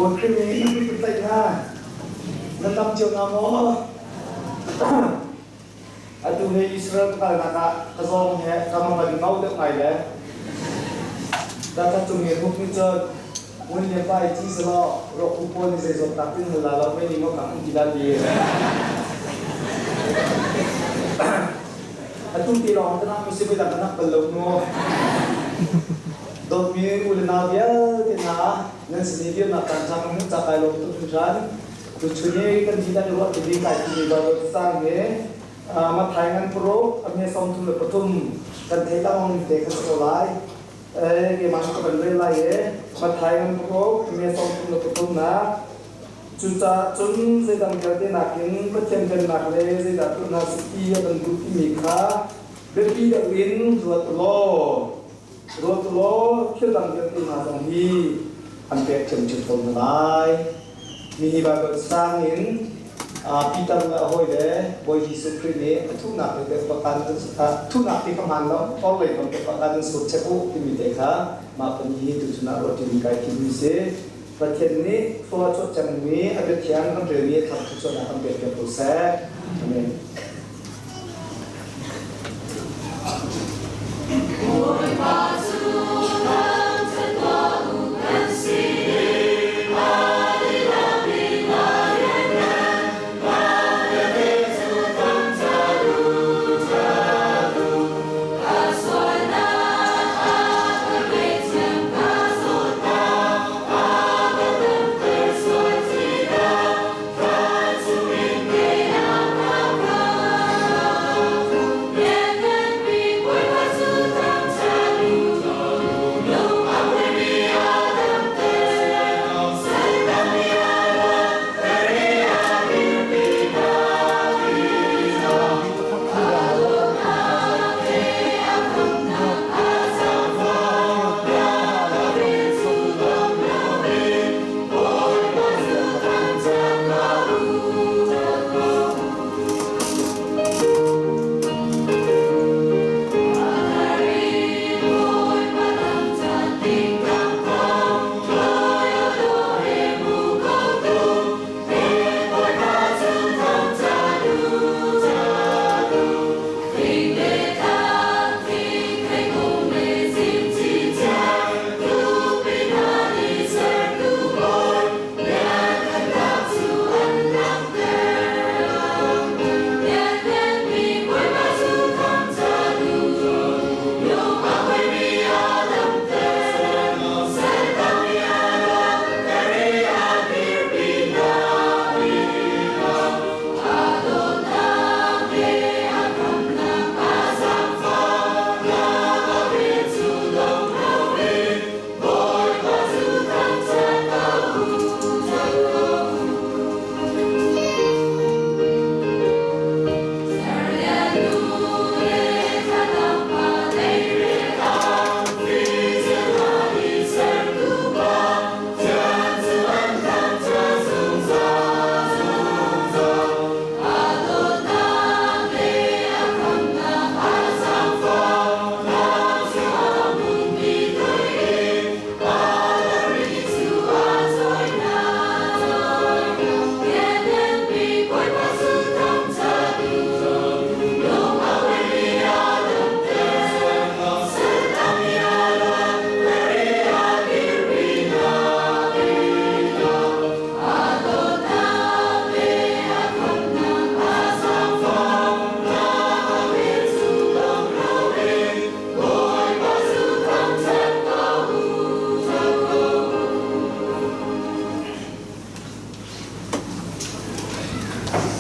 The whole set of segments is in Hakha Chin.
Bawi Khrih nih nan kut tlaih hna. Nan dam cio hna maw? Atu hi Israel ka kalnak ah ka zawng he ka mang an ngau deuh ngai le Dathat cung i huk nih cun Ngun le pa i ci selaw rawk pawl nih zei zawtnak in hal la lo mei nih maw kang an ti la ti. Atu ti lawng ka nak mi si dang ka nak bal lo mu. Dawtmi u le nau vialte hna nan sin i dirnak caan ṭha kan hmuh ca kai lawm tuk hringhran. Tuchun i kan dihlak i ruah timi kai timi Baibal cang hi Matthai ngan paruk a hme 33 kan theih lengmang te kha si ko lai. Keimah ka van rel lai i Matthai ngan paruk a hme 33 nak Cucaah cun zeidang vialte nakin Pathian pennak le zeidah tuah hna sih ti a kan duh timi kha biapi deuh in ruat u law ruat u law thil dang vialte hna zong hi an pek ṭhiamṭhiam ko hna lai. Nihi Baibal sang in Peter le a hawile Bawi Jesuh Khrih nih a thuhnak le pakan thuhnak ti kha hmaan lo orhlei kam te pakan in sur chek u timi te kha mah kan hi tuchun ah ruah ṭimi kai thimmi si. Pathian nih thlua chuah cangmi a biathiang kan relmi a thar thluachuahnak kan pek piak ko seh. Amen. Bawipa cu thangṭhat tuah u kan si.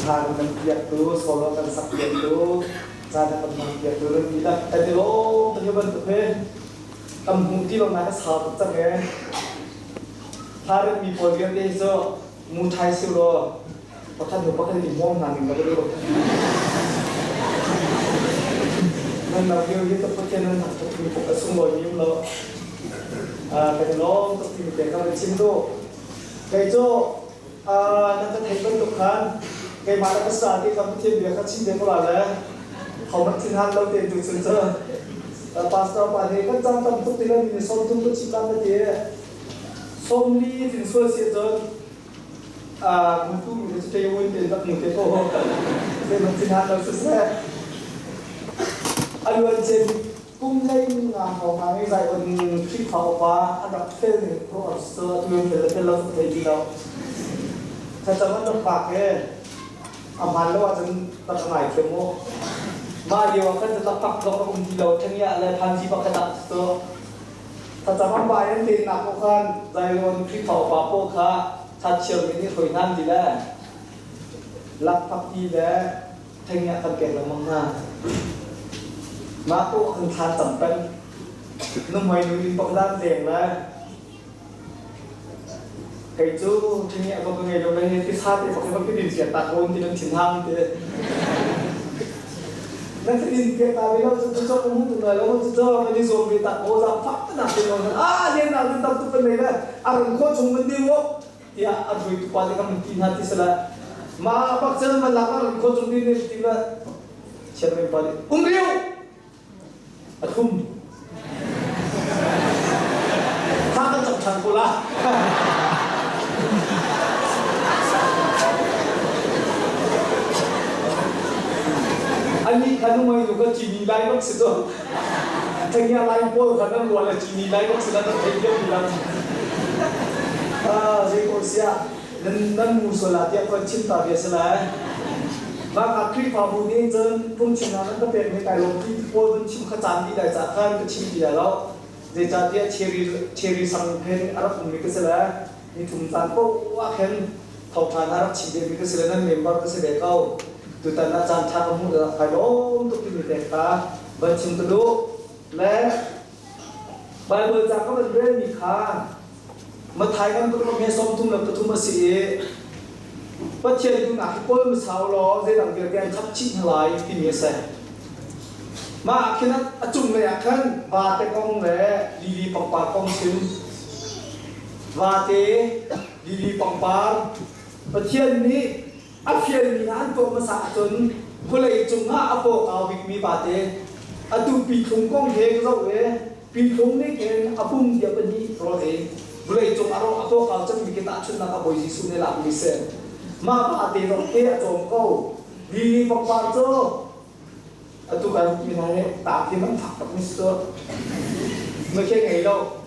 Hlan kan piaktu, solo kan sak piaktu, caan a kan hmang piaktu nan dihlak kan i lawm tuk hi bantuk hi kan hmuh ti lo na ka sau tuk cang ee. Hla mi pawl vialte hi cu mu thai siu law pakhat hnu pakhat in i hmuam hna ning ka duh. Nan lo lio hi tuk Pathian nan hak tuk mi puk a sunglawi mi um lo. Kan i lawm tuk timi te kha van chim duh. Kei cu nan ka theih bantuk khan keimah le ka sa ti kha Pathian bia kha chim ve ko la le hohmanh thinhan lo tein tu chun cu pastor pa nih kan caan tam tuk ti lo mi 30 ka chim lan ka ti. 40 tin sual si cun mutu mi cu ṭe wun te rak mu te ko te man tin han lo siseh a luan cem kum lei nga hrawng ah ngai zai on Khrihfa upa an rak fel ning pro so tu fel fel lo thei ti lo thlacam an rak pak e a hmaan lo ahcun tak ngai thiam mu mah lio ah khan tak tak zong um ti lo ṭhengya le phanzi pakhat ah so thlacam an bai an te nak ko khan Zion Khrihfa upa pawl kha thatchia mi nih hruai hna ti le lakphak ti le ṭhengya kan pek lengmang hna mah ko kan thlan tam peng nuhmei nu in pakhat leng le Kei cu ṭhingih a ka ngei lo le tisa te bak hi ka din piak ta ko ti nan thin hang te. Nan ka din piak ta ve lo cu cu cu mu tu na lo cu cu kan i zuam ve ta ko za fak ta nak te lo ah len na tin tam tu kan nei le a rung kho chung man ding wo tiah a rui tu pa te kan ti hna ti sala ma bak chan man lak rung kho chung din ne ti la chairman pa um riu A thlum. Thla kan cam ṭhan ko la. Anih kha numai nu kha cini lai bak si cu. Thengya lai pawl kha nan ruah le cini lai bak si nan thei diam mi lam. Ah, zei ko sia nan nan mu sual la tiah kan chim ta bia si lai. Mah ka Khrihfabu nih cun phungchimnak an ka pekmi kai lawm ti pawl vun chim kha caan dih lai caah khan ka chim ti lai lo. Zeicahtiah cherry cherry sang khin a rak ummi ka si le nithum caan paoh ah khin thawngṭha hna rak chim vemi ka si le nan member ka si ve ko. Tutan ah caan ṭha ka hmuh le kai lawm tuk timi te kha van chim ka duh. Le Baibal ca ka van relmi kha Matthai kan tuah me 33 a si i Pathian duhnak hi kawl hmasa law zeidang vialte an chap chih hna lai timi a si. Mah ah khin a cunglei ah khan vate kong le lili pangpar kong chim. Vate, lili pangpar, Pathian nih a fialmi hna an tuah hmasa ahcun vawlei cungah a paw kau bikmi vate atu pithlung kong he ka zoh i pithlung nih khin a pum dia pahnih rawl ei vawlei cung a rawh a paw kau cangmi khi tahchunhnak ah Bawi Jesuh nih lakmi si. Mah vate zong khi a cawm ko. Lili pangpar cu atu kan mi hna hi ta khi man fak tak mi si cu. Na khi ngei lo.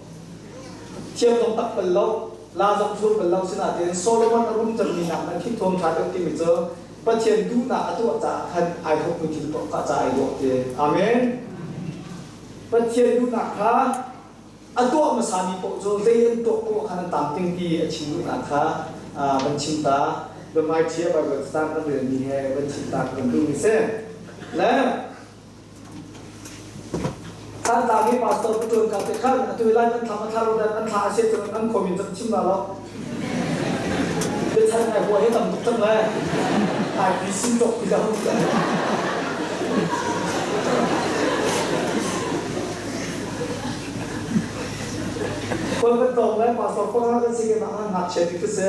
Thiam zong tak bal lo. La zong thur bal lo sinain Solomon a rum cangmi nak nan thil thuam ṭha deuh timi cu Pathian duhnak a tuah caah khan ai hawkmi thil tuah kha ca ai dawh ti. Amen. Pathian duhnak kha a tuah hmasami paoh cu zei an tuah paoh khan an tam ting ti a chim duhnak kha van chim ta. Biahmaiṭhi a Bible cang kan relmi he van chim ta kan duhmi si. Le Thantlang i pastor ka ṭuan ka te khan atu lai kan thla thla ro dan an thla a si cun an khuam in cun chim la lo. Biachan ngai hua he tam tuk cang le IPC tok ti lo. Khual kan tong le pastor khua kan si ke ma ngakchia ti ka si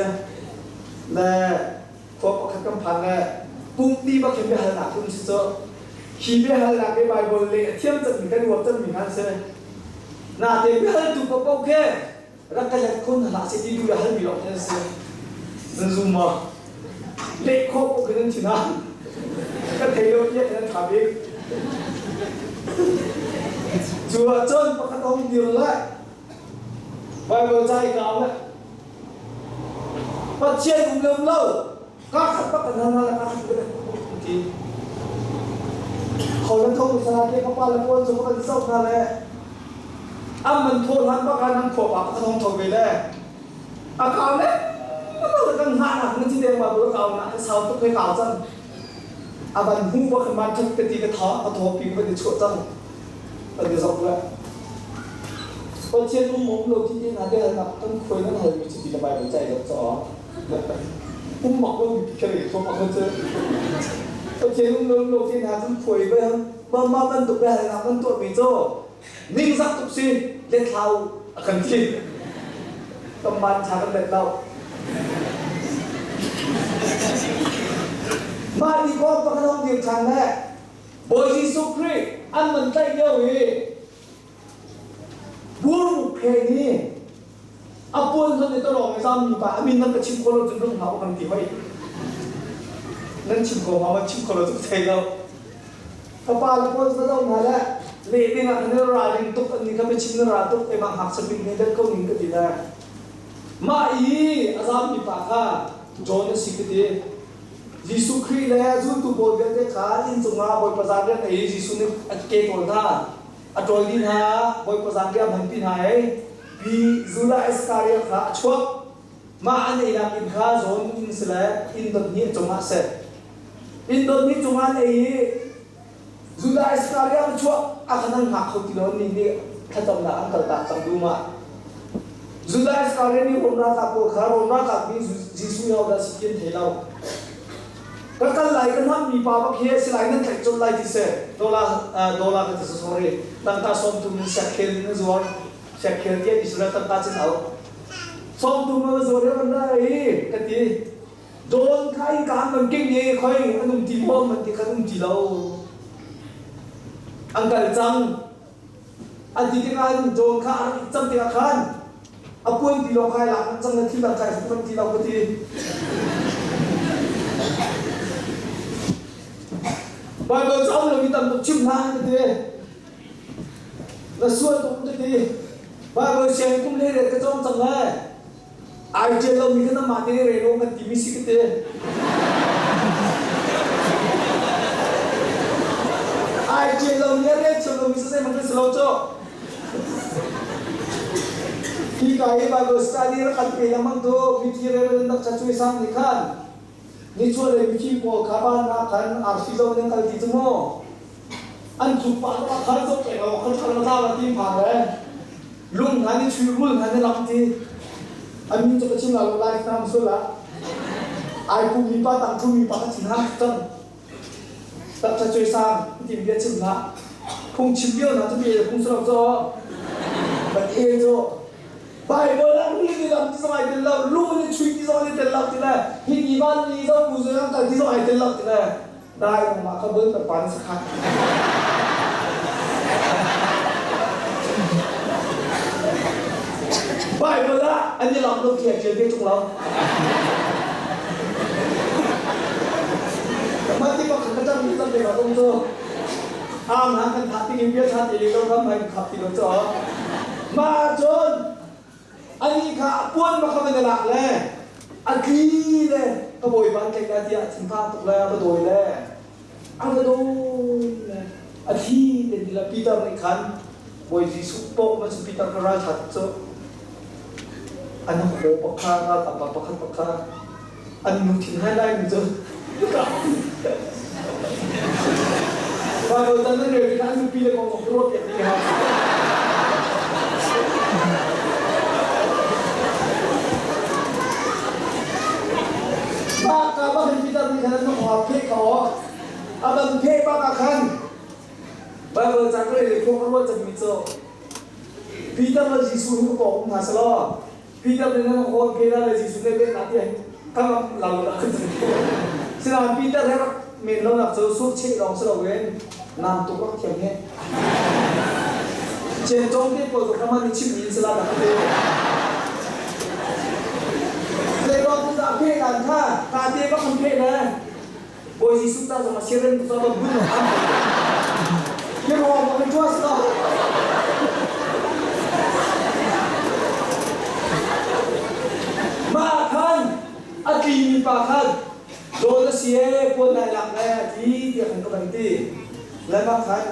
le khua pakhat kan phan le pumpi bak hin biahalnak um si cu hi biahalnak hi Bible le a thiam cangmi kan uar cangmi hna an si nate biahaltu paohpaoh khi rak ka let khun hlah seh ti duh le halmi lawng an si nan zum maw leh khawh ko khi nan thin ah ka thei lo tiah nan ṭha bik cu ahcun pakhat a hung dir lai Bible ca i kau le Pathian um lo lo ka khat bak kan hal ka khat bak ti Kho nan tho sa ke ka pa le pawl cu kan zoh hna le am man thaw hlan bak ah nan khua pa ka thong tho ve le a kau le kan hngah nak nan ci deng ma bu kau na kan sau tuk he kau cang a ban hu bak man that ka ti ka tha ka tho pi ka ti chuah cang kan i zok le Pathian um um lo ti te hna te nak kan khuai nan hal mi cu ti le Bible cai lo cho um mak lo mi kher i thom akhan cu Pathian um lo lo ti hna cun khuai ve ma ma bantuk be hal nak kan tuah mi cu ningzak tuk si le thlau a kan ti kan man cha kan let lo mah ni ko pakhat hong dir than le Bawi Jesuh Khrih an man tlaih lio i burmuk phe nih a puan hman i talawng i zammi pa a min nan ka chim ko lo cun rung hlah u kan ti hoi. Nan chim ko hnga ma chim ko lo cu thei lo. Ka pa le pawl cu ka zoh hna le leh ding ah khan ralring tuk an nih kha biachim na ral tuk keimah ngakchia bik nih let ko ning ka ti le. Mah i a zammi pa kha John a si ka ti. Jesuh Khrih le zultu pawl vialte kha inn cungah Bawipa zanriah ei i Jesuh nih a ke tawl hna. A ṭawl dih hna, Bawipa zanriah a hmanpi hna i pi Judah Iskariot kha a chuak. Mah an einak inn kha zawn inn si le inn dot hnih cungah a si. Inn dot hnih cungah an ei i Judah Iskariot a chuak a khan an hngak kho ti lo annih nih thlacamnak an kaltak cang dum ah. Judah Iskariot nih Rom ralkap pawl kha Rom ralkap nih Jesuh hi hodah si ti an thei lo. Ka kal lai ka hnammi pa bak hi a si lai nan tlaih colh lai ti si. Dollar dollar ka ti sorry tangka 30 in siakkhel in a zuar. Siakkhel tiah Israel tangka cun au. 30 a zuar i ran lai ka ti. Dawn kha in ka man king i khoi an um ti maw man ti khan um ti lo. An kal cang. An ti tikah John kha a rak cang tikah khan a puan ti lawng kai lak cang na thil dang kai man ti lo ka ti. Bible caum lo mi tam tuk chim hlah ka ti. Na sual tuk ka ti. Bible siang kum le ret ka cawng cang lai. Ai ṭial lomi kha nangmah te rel aw kan timi si ka ti. Ai ṭial lomi a rel thiam lomi siseh hmanh kan si lo cu. Hi ka hi Bible study rak kan pe lengmang tu mithi Reverend Dr. Chui Sang nih khan nichuahlei mithi pawl kha van ah khan arfi zo in an kal ti cu mu. An tluk pah ah khan zoh peng lo khan ṭhal la la ti phan le lung hna nih chui rul hna nih lam ti an min cu ka chim la lo lai nam sul ah ai pu mi pa tang thu mi pa ka chin ha cang tak cha chui sang ti bia chim la phung chim lio na chu bi phung sro cho bat e cho Bible ah rul ni lam ti zong ai tel lo lu ni chui ti zong ai tel lo ti le hi ni van ni zo pu zo yang kal ti zong ai tel lo ti le Dai nangmah kha bul ka pan sakhat. Bible ah an i lam lo ti a ṭial ve ṭung lo. Mah ti pakhat ka cang mi cang ve ma tung cu. Am han kan thah tingin bia ṭha te lo ram hai khap ti lo cu. Mah cun Anih kha a puan bak kha van i lak le a tli le ka bawipa an tlaih lai tiah a thinphang tuk le a va dawi le a va dawi le a thi te ti le Peter nih khan Bawi Jesuh paoh ma cu Peter ka ralṭhat cu an haw pakha ralkap pa pakhat pakha an nu thin hai lai mi cu Bible tan nan rel tikah an nupi le kong zong ruah piak dih hau. Mah ka bak in Peter nih khan an hua pheh ko. A ban pheh bak ah khan Bible ca ka rel i khua ka ruah cangmi cu Peter le Jesuh hi ka pawng um hna selaw Peter nih nan hawi Peter le Jesuh nih lehnak tiah kan lam dah kan Sinain Peter he rak men lonak cu surcheh lawng si loin nam tuk rak thiam he. Chen cong te pawl cu khaman i chimmi in sila dah ka ti. Zeiruang tu dah pheh dan kha ka te bak an pheh le Bawi Jesuh ta zong a siarem tu ba bun an Ke ruang ma kan tuas lo. Mah khan a tlimi pa khan dawn a si e puan nai lak le a ti tiah khan ka van ti. Le mah khan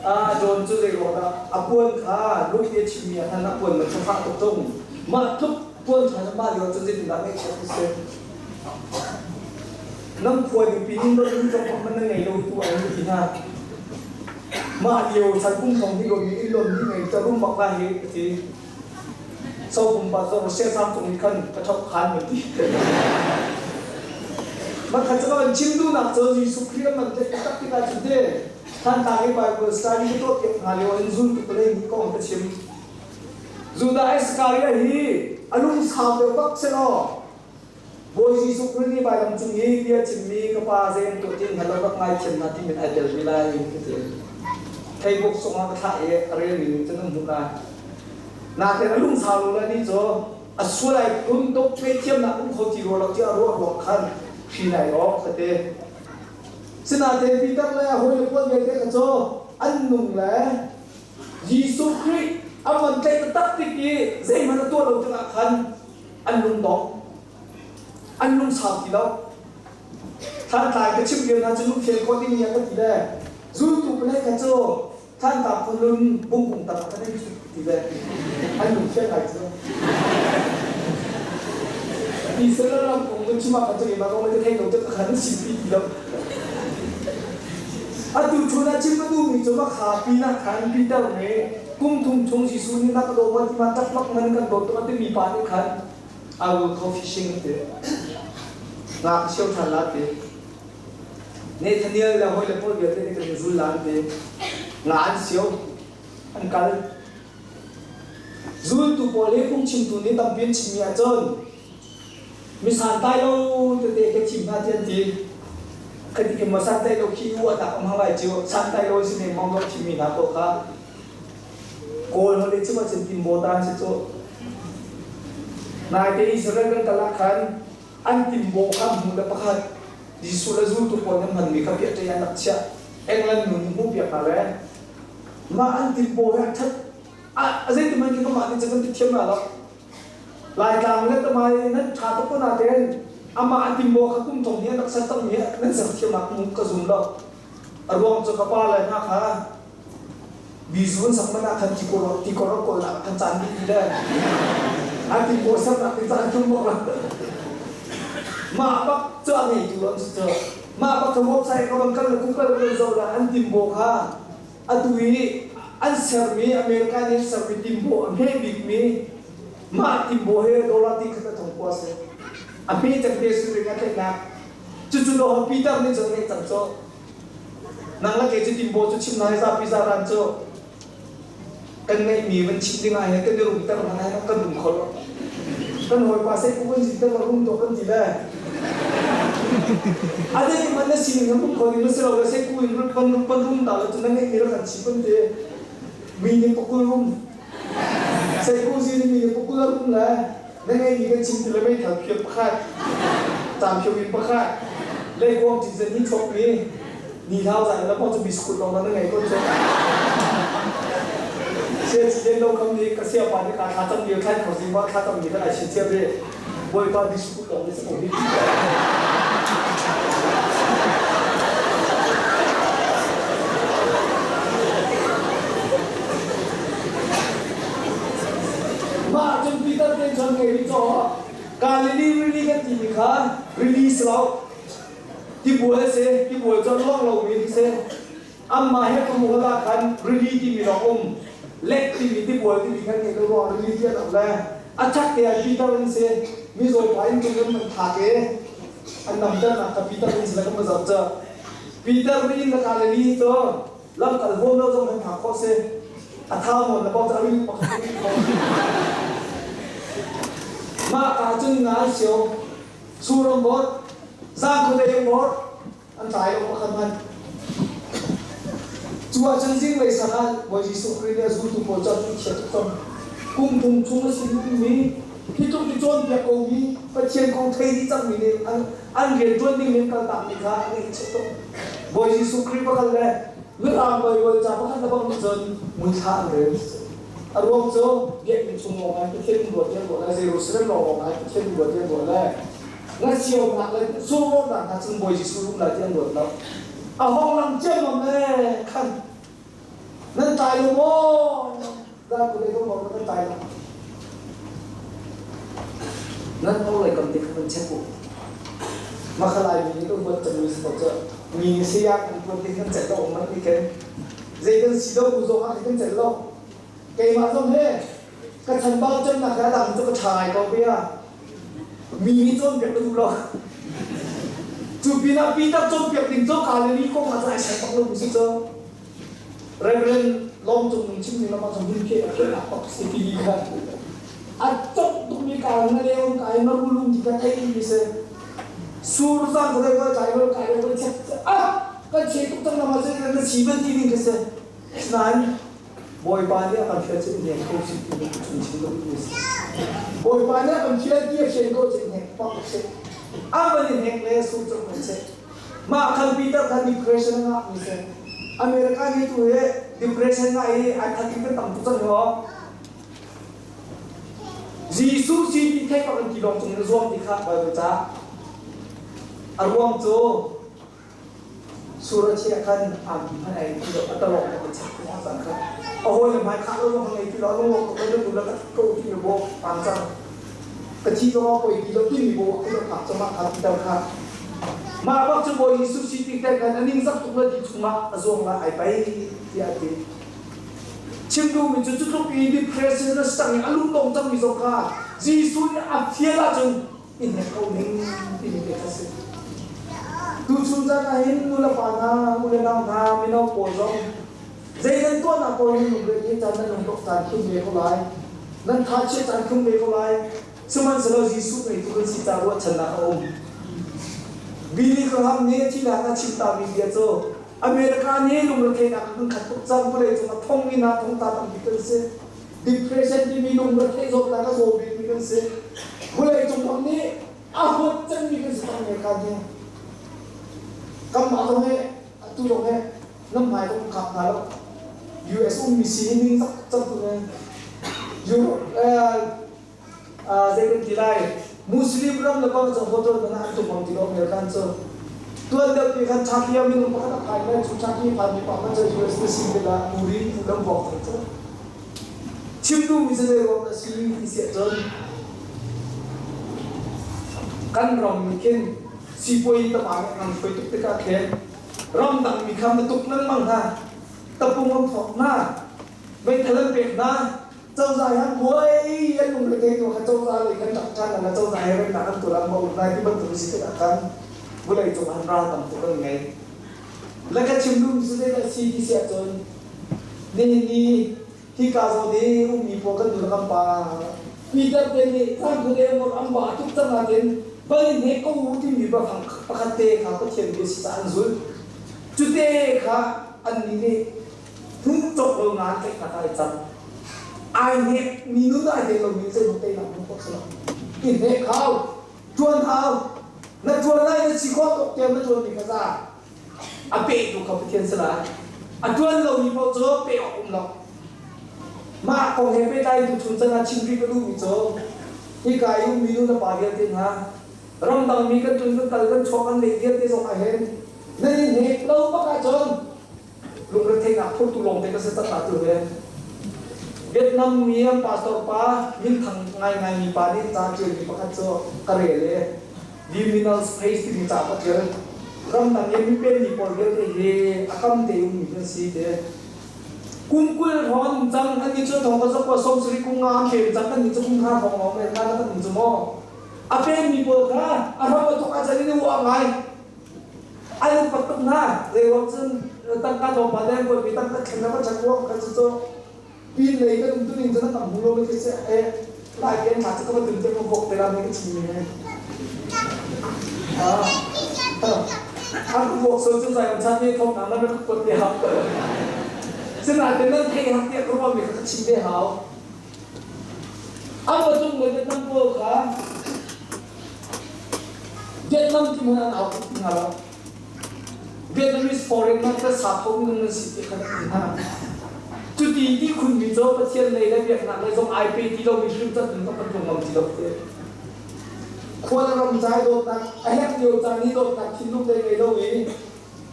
a John cu zei ruang dah a puan kha lung i a chimmi ah khan a puan man kha fah tuk tung. Mah tluk puan ṭha cu mah lio cun zeitindah ngaihchiat ti si. Nan khua nupi nih nan inn zong man nan ngei lo tu an ti hna. Mah lio chan kum thong hi lomi inn lon hi ngei ta rum bak la hi ka ti. So kum pa zong sia sang cung nih khan ka thok khan man ti. Man khat cu kan chim duhnak cu Jesuh Khrih man te tak tikah cun te Thantlang i Bible study ka tuah piak hna lio in zun tuk lei nih kong ka chim. Judah Iskariot hi a lungsau deuh bak selaw Bawi Jesuh Khrih nih vailam cung i bia chimmi ka pa zei an tuah ti hngal lo rak ngaithiam hna timi ai tel ve lai ka ti. Facebook sungah ka thlah i a relmi nih cun an hmuh lai. Nakin a lungsau lo le nih cu A sual ai phun tuk ngaihthiamnak um kho ti rua lo tiah ruah ruang khan hri nai awk ka ti. Sinain Peter le a hawile pawl vialte kha cu an nung le Jesuh Khrih a man tlaih taktak tik i zeihmanh a tuah lo tikah khan an lung dong. An lung sau ti lo. Thlantlai ka chimh lio hna cu lungfian khawh ding ah ka ti le zultu pahnih kha cu Thantlang khualun bungkung tang ah kan ei ti le an lungfian lai cu. Israel ram kong kan chim ah khan cu keimah kong ka thei lo cu ka khan sim pi ti lo. Atu chun ah chim ka duhmi cu makha pinah khan Peter nih kum thum chung Jesuh nih na ka daw ma ti ma ṭaplak man kan dawt tuk a timi pa nih khan I will go fishing a ti. Nga ka sio ṭhan la ti. Nathaniel le hawile pawl vialte nih kan in zul la an ti. Nga an sio, an kal. Zultu pawl hi phungchimtu nih tampi an chimmi ahcun mi santlai lo tete ka thim hna ti an ti. Ka ti maw santlai lo khi uahnak um hang lai cu santlai lo si lengmang lo thimmi hna ko kha Kawl holh i chim ahcun timbaw si cu. Naite Israel kan kal ah khan an timbaw kha hmu le pakhat Jesuh le zultu pawl nih hmanmi kha piahṭei an rak chiah. England nu nih hmuhpiak hna le mah an timbaw he a ṭhat a zeitin khi mah nih cun kan ti thiam hna lo. Laitlang le tamai nan ṭha tuk ko nain amah an timbaw kha kum thong hi an rak ser cangmi nan ser thiam ah ka zum lo. A ruang cu ka pa le hna kha Bizu an sak man ah khan tikor tikor a kawl ah khan caan dih ti le an tikor sernak ti caan tum bak la. Mah bak cu a ngeitu an si cu. Mah bak ka website ka van kal le Google ka zoh le an timbo kha atu i an sermi America nih an sermi timbo a hme bikmi mah timbo he dollar ti khat a thong kua si. A hme cem te si ring a tlaihnak. Cucu do Peter nih cun ngeih cang cu. Nang le kei cu timbaw cu chim nai zapi zaran cu kan ngeihmi van chim ding ah hin kan i rumter hmanh ah kan rum kho lo. Kan hawipa sei ku kan zinter lo rum to kan ti le. A dei man na sining na rum kho ding na si lo le sei ku in pan pan rum ta lo cu na ngeihmi rak kan chim kan ti. Mi nih pakul rum. Sei ku zi mi nih pakul rum le na ngeihmi kan chim ti le meithal phiak pakhat cam phio in pakhat leikuang ṭin ni chok mi ni hlau zai la pong cu biskut lawng na ngei ko cu sia chi len lo kam ni ka sia pa ni ka thla cam lio thlai kho zing wa thla cam ni kan ai chin cia ve bawipa biskut lawng ni sa ko hi. Mah cun Peter te cun ngei rih caw Galilee rili kan timi kha rili si lo tibual a si tibual cu luang lomi khi si amah he ka ah khan rili timi lawng um lek timi tibual timi kan ngei lo ruang rili ti an um le a chak te ah Peter in si mizaw pa in cung in an thlak i an namternak kha Peter in si le kan va zoh cu Peter nih in le Galilee cu lamkal huam lo zong kan phak khawh si a thau nawn le bawk a ring pakhat ring kho mah ka cun nga sio suram bot zang khuadei bot an tlai lo pakhat hmanh cu ahcun zinglei sang ah Bawi Jesuh Khrih nih a zultu pawl cu an chia tuk cang kum thum chung a sin mi hi tluk i cawnpiak ko mi Pathian kong thei dih cangmi nih an rian ṭuan ding in kaltak mi kha an i chek tuk Bawi Jesuh Khrih pakhat le Mirang Baibal ca pakhat le bang nih cun muithla an rel. A ruang cu biakinn chung lawng ai Pathian in ruat tiang ruah lai, Jerusalem lawng ai Pathian in ruat tiang ruah lai. Ngaihchiatnak le zuamrawhnak hna cun Bawi Jesuh rum lai ti an ruat lo. A hong lang ciammam le khan nan tlai lo maw? Zan ku dei ko maw nan tlai lo. Nan orhlei kam te kha van check u. Makhalai mi nih kan huat cangmi si ko cu. Mi saya kan tuan ti kan celh lo man ni ken. Zei kan si lo bu zong ah kan celh lo. Keimah zong he ka chanbau cemnak he dang cu ka ṭha ngai ko bia. Mi nih cawnpiak ka duh lo. Cu pinah Peter cawnpiak ding cu Galilee kong ah cun ai ser bak lo mi si cu. Reverend Lawm Cung Nung chimmi lam ah cun hun ke a khiahnak bak si ti kha a cawk tukmi ka na leo ka na rulung ti ka thei mi si sur zang ko dai kai ko kai ko chek ah kan che tuk cang nama se na si ban ti ding ka si nain. Bawipa nih a kan fial cu i hnek ko sih ti chung chim duh mi si. Bawipa nih a kan fial ti a fian ko cu i hnek bak sih. A van i hnek le sur cu hman seh. Mah khan Peter khan depression a ngah mi si. America nih tu hi depression ngah i ai that in kan tam tuk cang hi Jesuh si ti theih bak in tilawng cung in zuam ti kha Bible ca. A ruang cu Sur a chiah khan angki hmanh ai ti lo, a talawng bak in chak ti cang kha. A hawi le hmai khah lo zong ngei ti lo, a lung ko lo nu la ka ko ti lo bo pang cang. Ka thi zong a poi ti lo timi bo ka lo phak cang kha ti tal kha. Mah bak cu Bawi Jesuh si ti te khan a ningzak tuk la ti chungah a zuang la ai pai tiah a ti. Chim duhmi cu cu tluk i depression a sang i a lungdong cangmi zong kha Jesuh nih a fial ahcun in hnek ko ning timi te kha si. Tuchun caan ah hin nulepa hna, ulenau hna, mino pawl zong zei nan tuahnak pawl nan lungre hi caan nan lungdongh caan khim ve ko lai. Nan thachiat caan khim ve ko lai. Sihmanhsehlaw Jesuh ngeitu kan si ca ruahchannak a um. Billy Graham nih thihnak a chim tami bia cu America nih lungretheihnak kan khat tuk cang vawlei cung ah thong in ah thongtla tampi kan si. Depression timi lungretheih zawtnak a zaw bikmi kan si. Vawlei cung ram nih a huat cemmi kan si cang America hi. Kanmah zong hi atu zong hi nan hmai zong khak hna lo. US ummi si hi ning zak cang tu ne. Europe zei kan ti lai Muslim ram le bang cu hotel man ah an tum bang ti lo American cu tuan deuh ti khan Turkey ah minung pakhat a phai lai cu Turkey phan mi pa khan cu US na si te la puri lam bok cang cu chim duh mi cu zei ruang dah si ti siah cun kan ram mi khin sipuai tama nih an hruai tuk tikah khin ramdang mi kha na tuk lengmang hna tapung an thawk hna meithal an pek hna Cozah hi an buai an lungre tu kha cozah lei kan ṭap ṭhan la cozah he remnak an tuah ma um lai ti bantuk si tikah khan vawlei cung han ral tam tuk an ngei. Le ka chim duhmi cu zeidah si ti si ahcun nihin ni hika zawn i ummi pawl kan nu le kan pa Peter te nih caan le mor an ba tuk cang nain van in hnek ko u timi biafang pakhat te kha Pathian bia si caah an zulh. Cute kha annih nih hmuh cawk lo ngan tlaihnak ah i cang. Ai hnek mi nun ai hnek lomi zei teinak hmuh khawh si lo. I hnek hau, ṭuan hau. Na ṭuan lai na si khawh tuk tiang na ṭuan mi kha za. A pe tu kha Pathian si lai. A ṭuan lomi paoh cu pe awk um lo. Mah kong he pehtlai tu chun can ah chim rih ka duhmi cu hika i ummi nu na pa vialte hna ramdang mi kan ṭun kan kal kan chuak kan lei vialte zong ah hin nan i hnek lo bak ahcun lungretheihnak phurtu lawngte ka si tak tu he Vietnam mi an pastor pa minthang ngaingai mi pa nih ca ṭialmi pakhat cu ka rel i liminal space timi ca ka ṭial. Ramdang i mipem mi pawl vialte hi a kam te ummi kan si te. Kum 20 hrawng an um cang, an nih cu thong ka zakua 70 kum nga an pem cang, kan nih cu kum kha hrawng lawng men kha kan um cu maw. A pem mi pawl kha a hram a tuk ah cun in i uah ngai. An upat tuk hna. Zeiruang cun tangka tlawmpal le buaipi tangka thlen le va chat ruang kha cu cu pin lei kan um tuning cun an tam hmu lo mi khi si e lai ken hna cu ka va tun te ka vok te la mi ka chim mi he. An vok so cu zai chan mi thong na nan ka kuat te hau. Sinain nan thei hak tiah ka ruah mi kha ka chim ve hau. An va tung le Vietnam pawl kha Vietnam ti hmanh an au tuk ti hna lo. Vietnamese foreigner ka sapho minung nan si ti kha an ti hna. Cuti ti khunmi cu Pathian lei le biaknak lei zong ai pe ti lomi hrim cat in kan tlung ngam ti lo te. Khua le ram cai dawtnak, a herh lio caan i dawtnak thinlung lei ngei lo i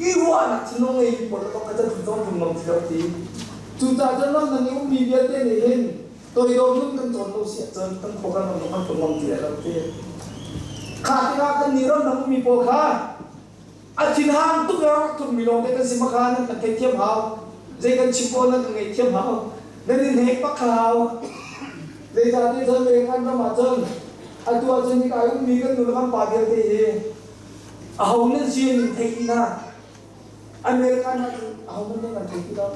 i ruahnak thinlung ngei mi pawl le ka cat zong tlung ngam ti lo ti. Cucaah cun ram dang i ummi vialte nih hin toidor nun kan cawn lo si ahcun kan khua kan ram kan tlung ngam ti lai lo ti. Kha tikah kan nih ramdang ummi pawl kha a thinhang tuk a rak tlungmi lawng te kan si makha nan kan theihthiam hau. Zei kan chim pawl nan kan ngaihthiam hau. Nan in hnek bak kha hau. Zeicahtiah cun leng an ram ahcun atu ahcun hika i ummi kan nu le kan pa vialte hi aho nan si an in theih ti hna. American ah cun aho hmanh nan thei ti lo.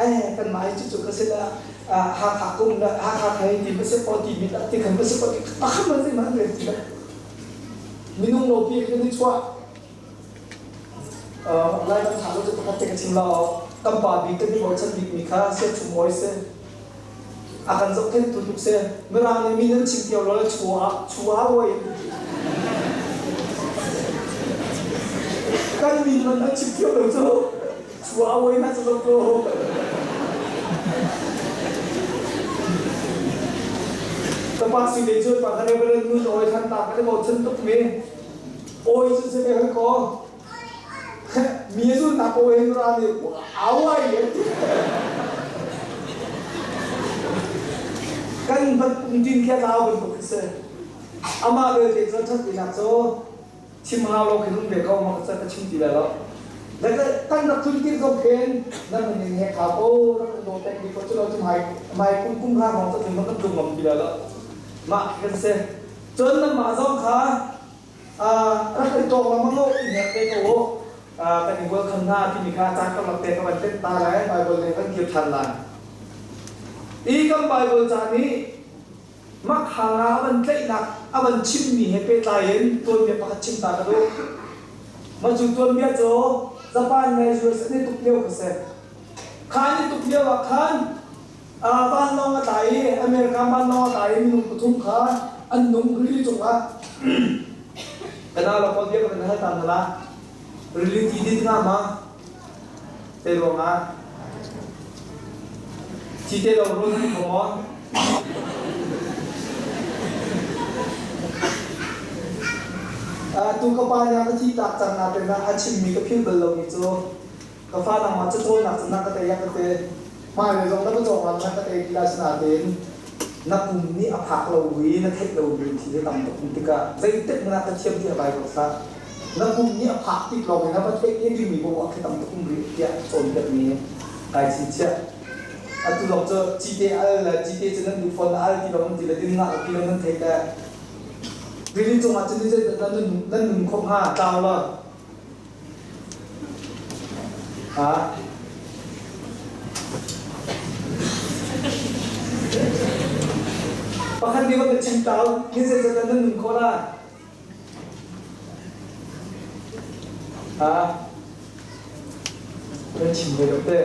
Eh kanmah hi cucu ka si la Hakha kum la Hakha kha hi ti ma si paw ti mi la ti khan ma si paw ti pakhat man zei man rel ti lo. Minung lo pi kan i chuah. Lai kan tha lo cu pakhat te ka chim lo. Kan pa bik kan i bochan bikmi kha siachung oi si. A kan zohkhenhtu tuk si. Mirang nih mi nan chim cio lo le chua chua oi. Kan min man nan chim cio lo cu chua oi na cu ko. Ka pa si le cu pa kan Reverend nu oi than ta kan i bochan tuk mi. Oi cu si ve ko. Mi zu na ko hin ra nih awai kan ban pungtin khi a lau bantuk khi si. Amah belte cu ṭhat tinak cu chim hau lo khi hun ve ko ma ka chim ti lai lo. Le kan rak tlun tik zong khin nan min in he kha ko rak kan dawt peng ko cu lo cu mai mai kum kum hra hrawng cu tlun kan tlung ngam ti lai lo. Mah khi kan si. Cun nanmah zong kha Rak i tawk lengmang u, i hnek te ko u. Kan i welcome hna timi kha caan karlak te ka van tenh ta lai. Bible lei van kir ṭhan lai. I kan Bible ca nih makhanga a van tlaihnak a van chimmi he pehtlai in tuanbia pakhat chim ta ka duh. Mah cu tuanbia cu Japan le US an i tuk lio kha si. Kha an i tuk lio ah khan vanlawng a tla i America vanlawng a tla i minung pathum kha an nung rili cungah kana lo kawl bia ka van hal ta hna la rili ti dit nga ma te ruangah thi te lo run an kho maw tu ka pa nih ka thi tak cang na te na a chimmi ka phil bal lo mi cu Ka fa nangmah cacawnnak cu na ka tei a ka ti. Hmailei zong na ka cawng na ka tei ti lai sinain na kum nih a phak lo i na theih lo mi thil hi tam tuk um tikah zeitik hmanh ah ka thiam ti a bai ko hlah. Na kum nih a phak tik lawng in na va theih te dingmi poah khi tam tuk um rih tiah cawnpiakmi kai chinchiah. Atu zong cu cite al le cite cu nan duh fawn al ti lo nan ti le din ngah ti lo nan theih le rili cungah cun zeidah nan nun khawh hnga tlau lo. Pakhat nih va chim tau, ni zeizat dah nan nun khawh lai? Nan chim ve lo te.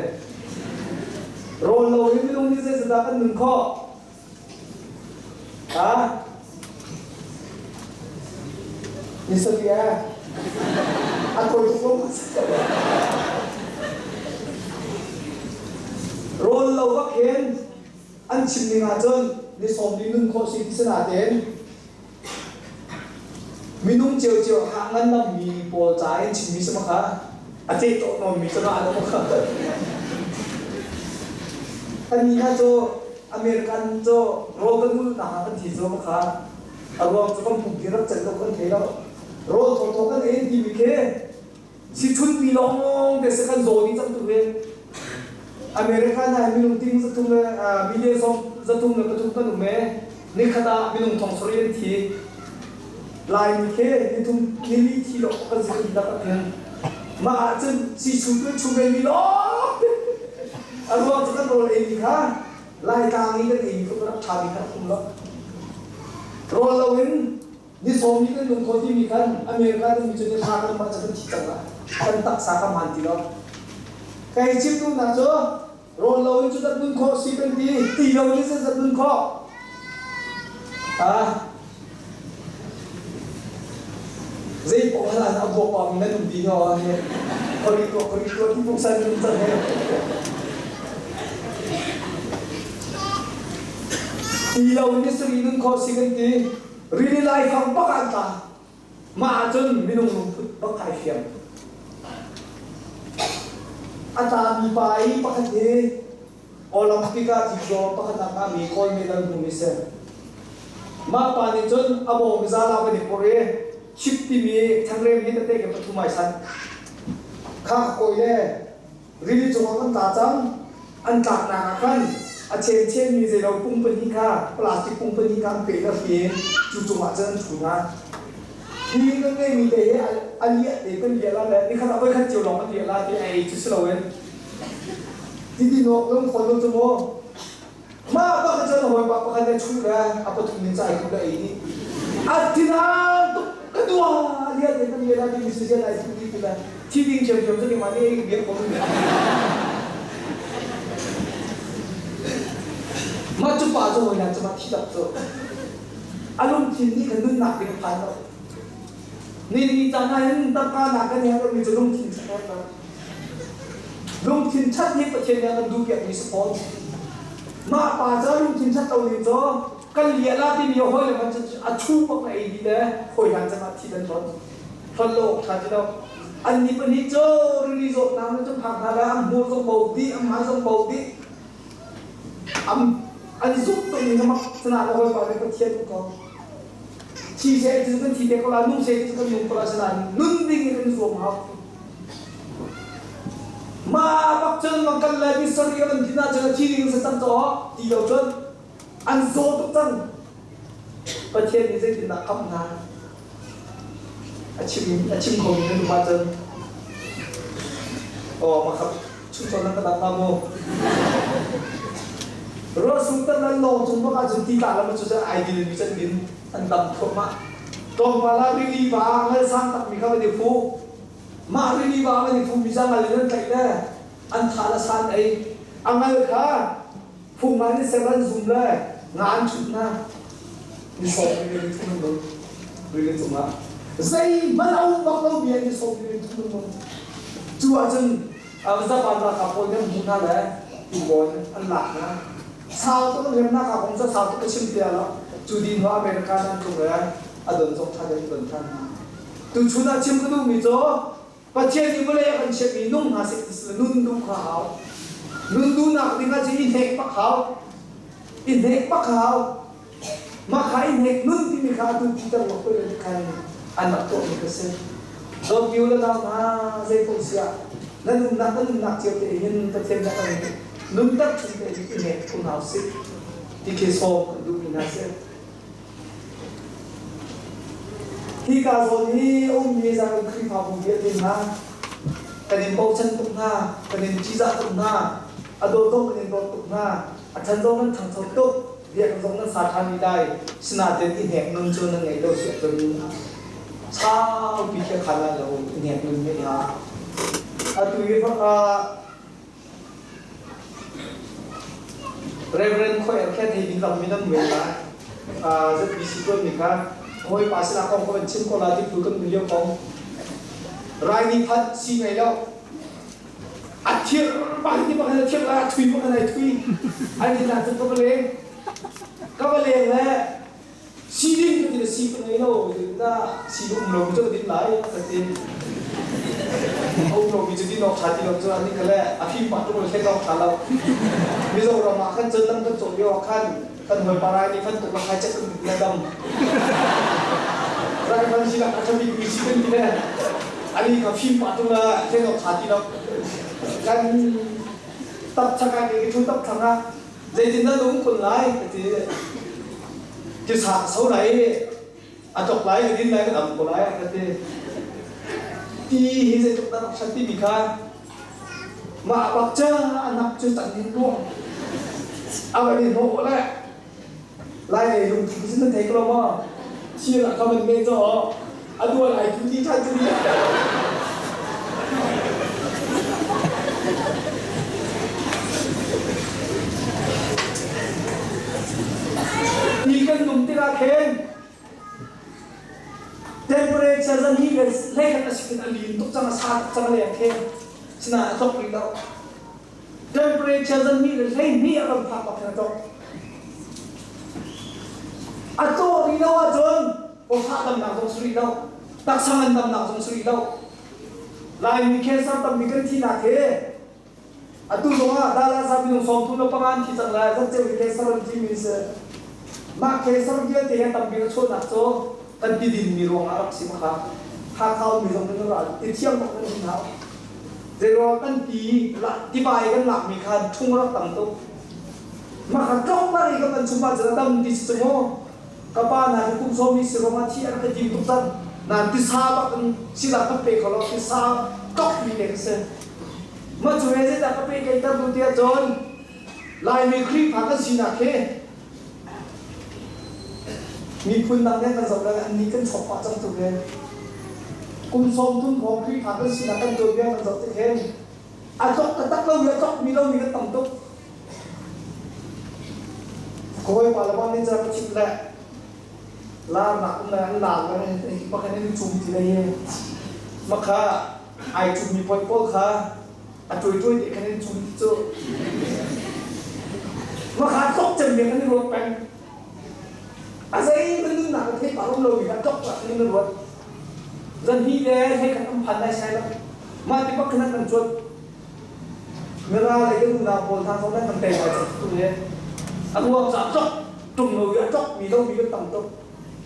Rawl lo hi minung ni zeizat dah kan nun khawh? Ni Sophia, a tawi tuk lo. Rawl lo bak hin an chim ning ahcun ni 40 nun khawh si ti si nain minung ciocio hah ngandammi pawl ca in chimmi si ma kha a ceh tawh nawnmi cu na lo kha. Annih hna cu American cu rawl kan ulh nak ah kan thi cu kha a ruang cu kan pumpi rak celh lo kan thei lo. Rawl thawthaw kan ei timi khi sichunmi lawng te se kan zaw dih cang tu hi. American ah minung ting zathum le million sawm zathum le pathum kan um e nikhat ah minung thong sarih an thi. Laimi khi nithum nili thi lo kan si kan dak hin mah ahcun sichu tu chung mi lawng a ruang cu kan rawl ei mi kha Laitlang i kan ei mi tluk rak ṭha mi kha um lo. Rawl lo in ni sawm ni kan nung kho timi khan America kan mi cu ni hra kan mah cu kan thi cang la kan taksa kha maan ti lo. Kai chim duhnak cu rawl lo in cu zat nun khawh si kan ti ti lo in zat nun khawh. Ah zei paoh hal ah a buak pami nan um ti hna he khori tuah khori tuah ti pungsan nan cang he ti lo ni sari nun khawh si kan ti rili lai fang bak an tla mah ahcun minung lungput bak kai fiang a tlami pa i pakhat hi Olympic ah thikzuam pakhat ah ngahmi Kawl medal hmumi si. Mah pa nih cun a bawm zala van i pur i chip timi thangrem hi tete ke pathum ai sanh. Kha ka kawi le rili cungah kan tla cang. An tlaknak ah khan a chen chenmi zeilo pung pahnih kha plastic pung pahnih kha an peh le hri in cu cungah cun an thu hna. Hi kan ngeimi te hi a liah te kan liah la le nikhat ah voikhat cio lawng kan liah la ti a ei cu si loin Titi nawk lung fawn lo cu mu. Mah bak cun hawipa pakhat nih chuh le a pathum in cai ku le ei dih. A thinang tuk ka dua lian te kan lian ti mi si ai thu ti ti le thi ding thiam thiam cu keimah nih ei biak ko. pa cu hawi hna cu ma thi tak cu a lungthin nih khan nunnak ding a phan lo. Ni ni caan ah hin tangka nak kan herh lomi cu lungthin ṭhat herh lo. Lungthin ṭhat hi Pathian nih a kan duhpiakmi si fawn. Mah pa cu lungthin ṭhat lo ning cu kan lia la timi hawi le man a chu bak na ei dih le hawi hlan cang ah thi kan hlon. Hlon lo awk ṭha ti lo. An nih pahnih cu rili zawtnak nih cun phak hna le an hmur zong bo dih, an hmai zong bo dih. An zumh tuk ning a mak sana na hawipa nih Pathian ko. Thi seh cu kan thi te ko la, nung seh cu kan nung ko la sinain nun ding in kan zuam hau. Mah bak cun mang kan lai mi sari kan din ahcun a thi ding sa cang caw ti lo cun an zaw tuk cang. Pathian nih zeitindah khamh hna? A chim a chim kho mi nan um ahcun aw makhat chungchuan nan ka dang hnga maw? Ruahsung tan nan lawng cung bak ahcun ti tla lam cu cun ai dil mi can din an dam thluahmah. Tlawmpal ah rili va ngal sang tak mi kha van i fu. Mah rili va van i fu mi ca ngal in an tlaih le an tha le san ei. A ngal kha phung an i ser an zum le nga an chut hna. Ni sawm rili thum an nung. Rili cungah zeihmanh a um bak lo mi an i sawm rili thum an nung. Cu ahcun Japan ralkap pawl nih an hmuh hna le tubawl an lak hna. Sau tuk an remnak ah kong cu sau tuk ka chim ti lo. Cu dih hnu America an tlung le a don zong ṭha tein don ṭhan hna. Tuchun ah chim ka duhmi cu Pathian nih vawlei a kan chiahmi nung hna seh ti si nun duh kha hau. Nun duhnak ding ah cun i hnek bak hau. I hnek bak hau. Mah kha i hnek nun timi kha atu Peter mak le khan an rak tuahmi kha si. Dawtmi le nau hna zeipaoh si ah na nunnak na nunnak cio te hin Pathian nih a kan nunter chung te hin i hnek ko hna usih ti khi sawm kan duhmi hna si. Hika zawn hi a ummi zaran Khrihfabu vialte hna kan in bochan tuk hna, kan in ṭihzah tuk hna, a dawt zong kan in dawt tuk hna, a ṭhan zong nan ṭhangcho tuk, biakinn zong nan sa ṭhan rih lai. Sinain i hnek nun cu nan ngeih lo si ahcun saupi khi a khan lai lo, i hnek nun ngeih hlah. Atu hi Reverend Khoi an khen hei ding lam min an mui lai. ZBC tuan mi kha hawipa sinah kong ka van chim ko la ti phu kan lio kong. Rai ni phat si ngei lo. A thir pa ti bak a thir la thui bak ai thui. Ai ni na cun ka va leng. Ka va leng le si ding ka ti le si ka ngei lo na si um lo mi cu ka din lai ka ti. Um lo mi cu din awk ṭha ti lo cu ani ka le a fim pah ṭung le hlen awk ṭha lo. Mizoram ah khan cun lam kan cawh lio ah khan kan hawipa rai nih fan tuk la khai cek kan ti le dam. Rai fan si lak a ṭha bik mi si kan ti le ani ka fim pah ṭung le hlen awk ṭha ti lo. Kan tap chak ah ke thu tap thlang ah Zeitindah na um kun lai ka ti. Tisa ka so lai i a tlok lai ka din lai ka dam ko lai ka ti. Ti hi zeitluk dah rak hrat timi kha mah bak ca a nak cu tan in ruang a van i hnawh le lai lei lungthin cu nan thei ko lo maw thir ah ka van me caw a dual ai tu ti ṭhan cu ni Ti kan num tikah khin temperature zan hi le hlei a si a lin tuk cang a sa tuk cang le khin sinain a tlok rih lo temperature zan hi le hlei hnih a ram phak bak khin a tlok a tlawh rih lo ahcun Awfah damnak zong si rih lo. Taksa ngan damnak zong si rih lo. Laimi cancer tammi kan thihnak hi atu zong ah Dallas minung 35 an thi cang lai. Zatceu hi cancer an thimi si. Mah cancer vialte hi tam bik a chuahnak cu kan ti dinmi ruangah rak si makha. Hakha ummi zong nan ral ti thiam bak nan um hau. Zeiruang kan ti tiva i kan lakmi khan ṭhung rak tam tuk. Mah kha tlawmpal i kan van chum ahcun a dam ti si cu mu. Ka pa hna hi kum sawmi si ruangah thi an ka tim tuk cang. Nain tisa bak in sinak kan pe kho lo. Tisa tlokmi te ka si. Mah cu he zeidah ka pehtlaihter tu tiah cun Laimi Khrihfa kan sinak hi miphun dang nih kan zoh le annih kan chawk pah cang tuk hin. Kum 30 hrawng Khrihfa kan sinak kan tuanbia kan zoh tik hin a tlok taktak lomi a tlokmi lomi kan tam tuk. Kawipa le bang nih ca ka chimh le laarnak um le an laar le pakhat in cum ti le makha ai cummi poi pawl kha a tuai te khan in cum ti cu makha tlok cem mi kan i ruat peng a zei ban nunnak a thei pa um lo mi kha tlok tak in ruat zan hi le hei khat am phan lai sai lo mah ti bak khan kan cuat Mira le kan unau pawl hna zong nan kan tei ngai cang tu le a ruang cu a tlok ṭung lo i a tlok mi lo mi kan tam tuk.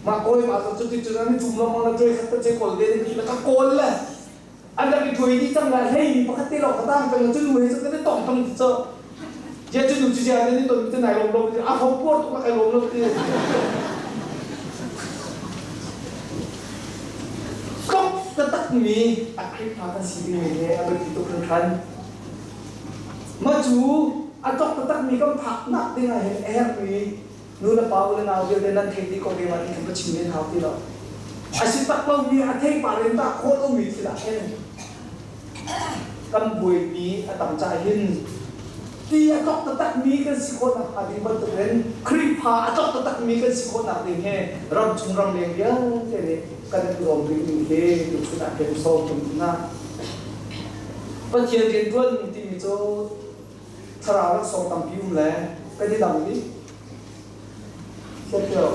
Mah kawi ma cu cuti cun an i cum lengmang le ṭuai khat ta ce kawl den in ka kawl le an rak i ṭuai dih cang le hlei mi pakhat te lawng ka tang peng cu nu he cu kan i tong tang ti cu je cu nu cu je nan i ton ti nai lawm lo ti a ho puar tuk la kai lawm lo ti tlok taktakmi a Khrihfa kan si dingmi hi a biapi tuk hringhran. Mah cu a tlok taktakmi kan phaknak ding ah hin a herhmi nu le pa u le nau vialte nan theih dih ko ve ma ti khan ka chim len hau ti lo. A si tak lomi a theipar in tah khawh lomi thil ah hin kan buaipi a tam caah hin ti a tlok taktakmi kan si khawh nakhnga ding bantukin Khrihfa a tlok taktakmi kan si khawh nak ding hi ramchung ramleng vialte nih kan i zuam rih mi hi tuchun ah kan sawm kan hna. Pathian rianṭuan timi cu thlarau laksawng tampi um le kan i dang dih. Siatio,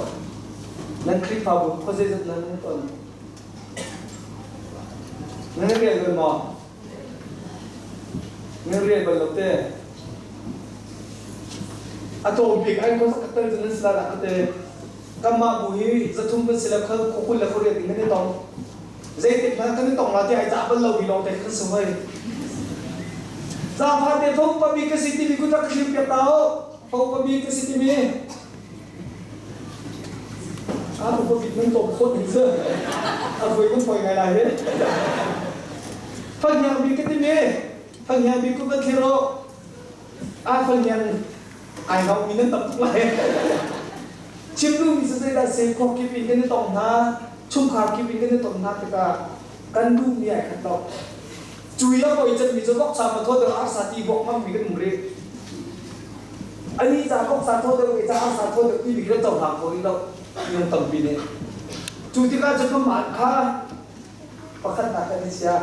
nan Khrihfabu khuazeizat nan ton? Nan rian bal maw? Nan rian bal lo te. A tlawm bik ai khuasak ka tel cu nan si lai dah ka te. Kanmah bu hi zathum kan si le khal khukul le khuriat in kan i tong. Zeitik hmanh kan i tong la ti ai cah bal lo mi lawng te kan si hoi. Zaangfah te phong pabi ka si timi kut rak thlir piak ta u. Phong pabi ka si timi. A phong pabi nan tawm khawt ning cu. A vui kan poi ngai lai he. Fanghiang bi ka timi. Fanghiang bi kut van thlir u. A fanghiang ai ngau mi nan tam tuk lai. Chim duhmi cu zeidah si khua kip in kan i tong hna, chungkhar kip in kan i ton hna tikah kan duhmi ai khat lo. Cu i a poi cemmi cu voksa pathaw deuh arsa ti bawk hmangmi kan um rih. Ani ca voksa thaw deuh i ca arsa thaw deuh timi kan cohlang kho rih lo minung tampi nih. Cu tikah cun kanmah kha pakhatnak kan i chia.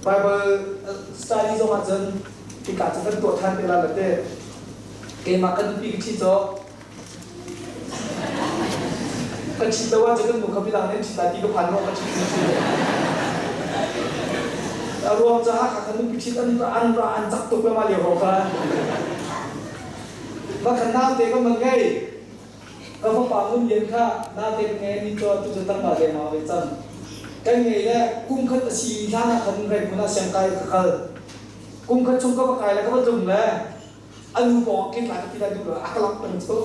Bible study zong ah cun hika cu kan tuah ṭhan te lai lo te. Keimah ka nupi ka ṭhi cawk. Ka ṭhit lo ahcun kan nu kha midang nih an ṭhit lai ti ka phan ruang ka ṭhit mi si. A ruang cu Hakha kha nupi ṭhit an an ra an cak tuk le mah lio ko kha. Va khan naute ka man ngei. Ka fapa Ngun Lian kha naute ka ngei ni cu tu cu tangka dengmang ve cang. Kan ngei le kum khat a si hlan ah khan Rangoon ah siangkai ka kal. Kum khat chung ka va kai le ka va tlung le a nu pawng ah khin lai ka ti lai duh lo a ka lak peng cu.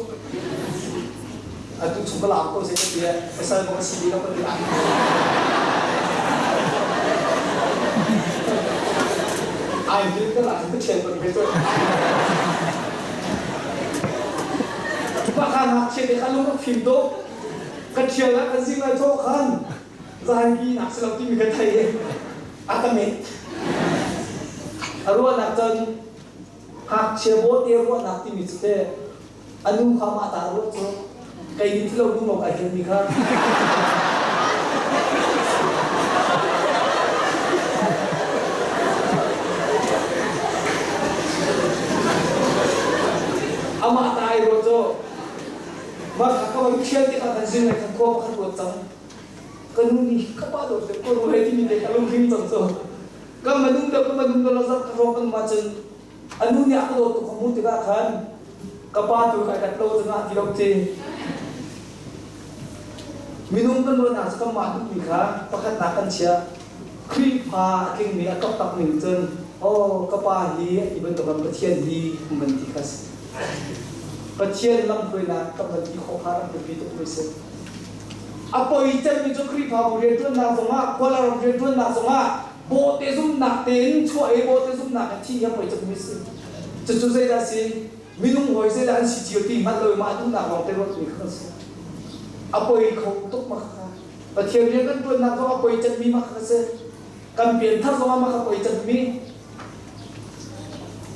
Atu chung ka lak ko zei ka ti pasal bang a si lo ka ti lai. Ai hin ka lak ka thian peng ve cu. Pakha ngakchia te kha lung rak fim tuk. Ka ṭhial ah kan zing lai thawh khan zaangi nak si lo timi ka thei i a ka met. A ruahnak cun ngakchia bawte ruahnak timi cu teh a nu kha mah ta ruah cu kei nih thilo nu lawng ai hlengmi kha. Amah ta ai ruah cu mah kha ka van thial tikah kan zing lai khan khua pakhat ruat cang. Ka nu nih ka pa dawt le ka ru hei timi te ka lungring cang cu. Kan manung deuh ka manung deuh la zarh ka hrawng kan ma cun A nu nih a ka dawt tuk ka hmuh tikah khan ka pa tu kai kat lo cungah ti lo ti. Minung kan ruahnak cu kanmah duhmi kha pakhatnak kan chiah. Khrihfa a tlingmi a taktak ning cun oh ka pa hi a ti bantuk Pathian hi kan van ti kha si. Pathian lamhruainak kan van ti khawh kha rak biapi tuk mi si. A poi cemmi cu Khrihfabu rianṭuannak zongah, khualaram rianṭuannak zongah bawhte zumhnak tein chuah i bawhte zumhnak in thih hi a poi cemmi si. Cucu zeidah a si? Minung hawi zeidah an si cio ti hngalh lo i mah duhnak lawng te ruatmi kha kan si. A poi kho tuk ma kha. Pathian rian kan ṭuannak zong a poi cemmi ma kha si. Kan pianthar zong ah ma kha poi cemmi.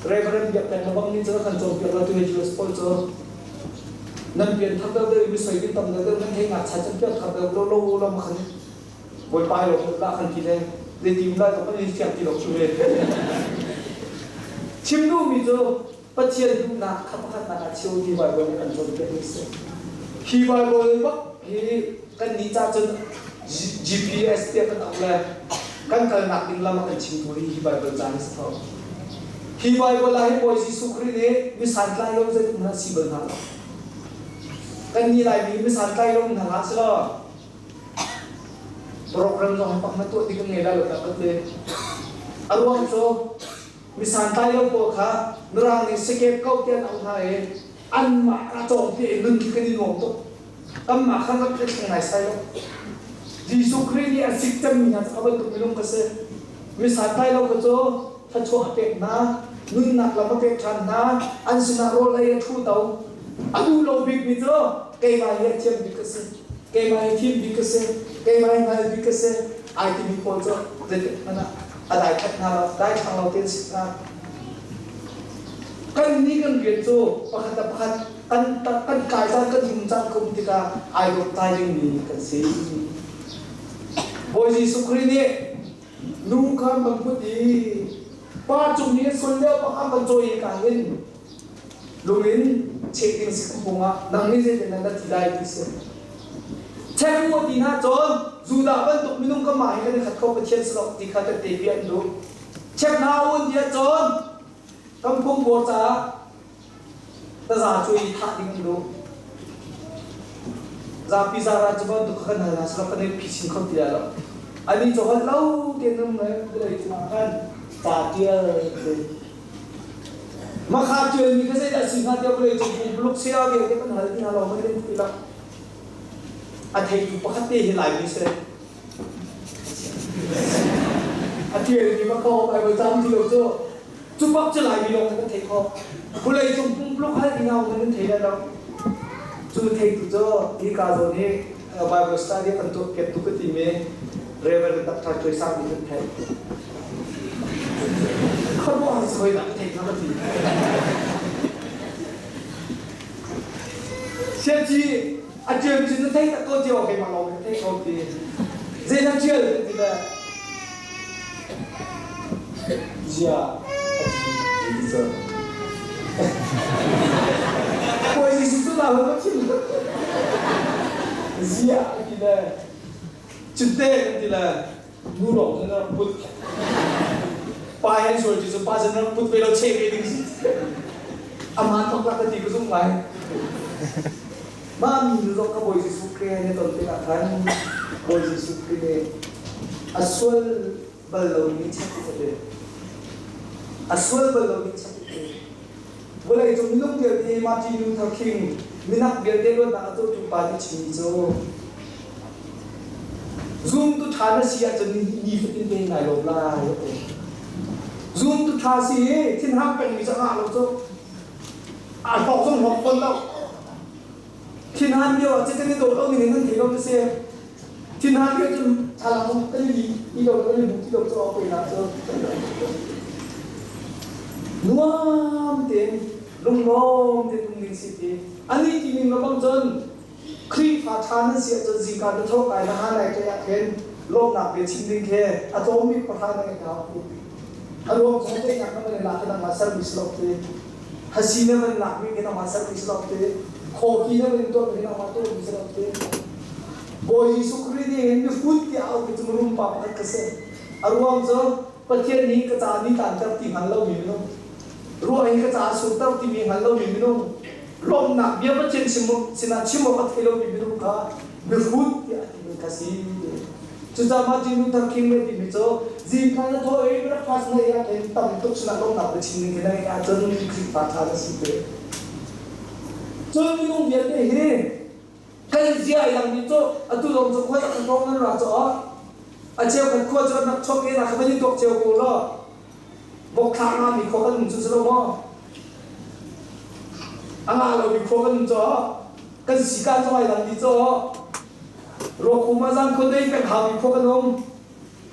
Reverend Biak Peng Labang nih cun a kan cawnpiak lo tu hi Jews pawl cu. Nan pian thar deuh deuh i misoi kan tam deuh deuh nan thei ngakcha can pian thar deuh lo lo lo ma khan Bawipa lo la khan ti le le ti um lai to kan i fiang ti lo chu ve. Chim duhmi cu Pathian duhnak kha pakhatnak ah cheu ti Bible nih kan cawnpiak mi si. Hi Bible bak hi kan nih ca cun GPS tiah kan auh le kan kalnak ding lam a kan chimtu hi hi Bible ca hi si tho. Hi Bible ah hi Bawi Jesuh Khrih nih mi santlai lo zeitik hmanh ah si bal hna lo. Kan nih Laimi mi santlai lo hna hlah selaw program zong hi pakhat tuah ti kan ngei lai lo tak kan ti. A ruang cu mi santlai lo pawl kha Mirang nih sakep ko tiah an auh hna i anmah kha cawng te in nun khi kan i nuam tuk. Kanmah kha rak i thleng naisai lo. Jesuh Khrih nih a sik cemmi hna cu kha bantuk minung ka si. Mi santlai lo kha cu thluachuah a pek hna, nunnak lam a pek ṭhan hna, an sinah rawl ei a ṭhu to. A duh lo bikmi cu keimah hi a thiam bik ka si, keimah hi fim bik ka si, keimah hi hngal bik ka si, ai timi pawl cu zeitik hmanh ah a daithlat hna lo, daithlang lo tein sik hna. Kan nih kan rian cu pakhat le pakhat kan kan kai caan kan him caan ka um tikah ai dawt tlai dingmi kan si. Bawi Jesuh Khrih nih nu kha kan put i pa cung i sul lio bak ah kan cawi ka hin lung in cheh ding si khumbung ah nang nih zeitin na ti lai ti si. Chek mu ti hna cun Judah bantuk minung kan mah hi kan i khat kho Pathian si lo ti kha kan te pi an duh. Chek hna un ti ahcun kan phungbawr caah taza cu i thah ding an duh. Zapi zara cu bantuk kha kan hal hna sila kan i phisin kho ti lai lo. Ani cu holh lo tein um le vawlei cungah khan ca tial ti. Makha tialmi kha zeidah si hnga tiah vawlei cung pumpuluk saya vialte kan hal ti hna lo man kan ti lo. A theitu pakhat te hi Laimi si. A tialmi ma kho Bible cam ti lo cu cu bak cu Laimi lawng kan thei kho. Vawlei cung pumpuluk hal ti hna man kan thei lai lo. Cu theitu cu hi ka zawn hi Bible study kan tuah piak tu ka timi Reverend Dr. Choi Sang nih kan theih. Khuaruahhar si hoi dah ka theih hnga ka ti. Siaci a ṭial cu na theih tak ko cio keimah lawng ka theih ko ti. Zei na ṭial kan ti le zia a ti ti cu. Bawi Jesuh cu na ka chim. Zia a ti le Cite kan ti le nu lawng cu na rak put. Pa he sual cu pa cu na rak put ve lo cheh ve ding si. Aman thok la ka ti ka zumh lai. Mah mi nu zong ka Bawi Jesuh Khrih he ton tikah khan Bawi Jesuh Khrih nih a sual bal lomi chek a ti. A sual bal lomi chek a ti. Vawlei cung minung vialte Martin Luther King minak vialte luatnak a tuahtu pa nih chimmi cu zumtu ṭha na si ahcun nifatin te ngai lawm lai a ti. Zumtu ṭha si i thinhang pengmi cu a ngah lo cu a hlawk zong hlawk fawn lo. Thinhan lio ah cutin i dawt lo ning in nan thei lo ti si. Thinhan lio cun thlalang kan i li lo kan i bu ti lo cu a poinak cu. Nuam tein lunglawm tein um ding si ti. Ani ti ning lo bang cun Khrihfa ṭha nan si ahcun zingka na tho kai na ha lai ṭe ah khin lawmhnak bia chim ding khi a tlawm bik pahra na ngeih hau ti. A ruang cu teinak na van i lak i nangmah sermi si lo ti. Hasi na van lakmi khi nangmah sermi si lo ti. Khawki na van tuahmi khi nangmah tuahmi si lo ti. Bawi Jesuh Khrih nih hin mifut tiah a auhmi cu mirum pa pakhat ka si. A ruang cu Pathian nih ka ca ni tlanter ti hngal lomi minung, ruah hi ka ca surter timi hngal lomi minung, lawmhnak bia Pathian sinah chim awk a thei lomi minung kha mihrut tiah a timi kha si. Cucaah Martin Luther King nih a timi cu zingka na thawh i breakfast na ei ahkhin tam tuk sinah lawmhnak bia chim ding khi na ngeih ahcun Khrihfa ṭha na si te. Cun minung vialte hi kan zia i langmi cu atu zong cu khua kan rong nan ra caah a cheukhat khua cu rak chok e na kha van i tuak cio ko law bok thlak nga mi khua kan um cu si lo maw a nga lo mi khua kan um caah kan sikan zong ai dang di caah ruakhum ah zan khua dei peng hau mi khua kan um